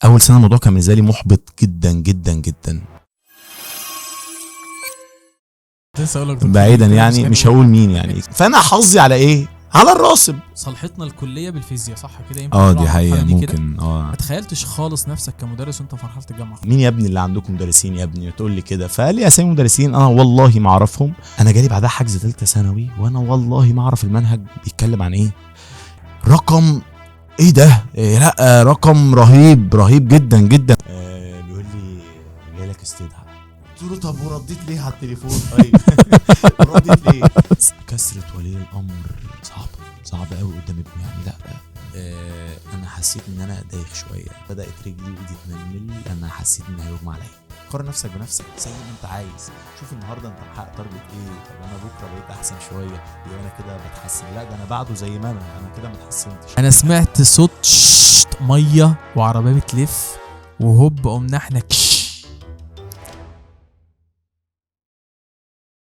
اول سنة الموضوع كان بالنسبة لي محبط جدا جدا جدا. لسه اقول لك دكتور بعيدا مين، يعني مش هقول مين يعني. فانا حظي على ايه؟ على الراسب. صلحتنا الكلية بالفيزياء صح كده؟ يمكن اه نروح دي على حقيقة المرحلة دي كده. ممكن. اه ما تخيلتش خالص نفسك كمدرس وانت في مرحلة الجامعة؟ مين يا ابني اللي عندكم مدرسين يا ابني تقول لي كده؟ فقال لي اسامي مدرسين انا والله ما اعرفهم. انا جالي بعدها حجز ثالثة ثانوي وانا والله ما اعرف المنهج بيتكلم عن ايه. رقم ايه ده؟ إيه لا رقم رهيب رهيب جدا جدا. بيقول لي جالك استدعاء. قلت له طب ورديت ليه على التليفون طيب؟ رديت ليه؟ كسرة ولي الامر صعبة صعبة قوي قدام ابني يعني. لا انا حسيت ان انا دايخ شوية، بدات رجلي وايدي تنمل، انا حسيت ان هيغمى عليا. قارن نفسك بنفسك زي ما انت عايز، شوف النهارده انت محقق target ايه، طب انا بكره بقيت احسن شوية يبقى انا كده بتحسن، لا ده انا بعده زي ما انا كده ما اتحسنتش. انا سمعت صوت ششت مية وعربية بتلف وهوب قمنا احنا كش.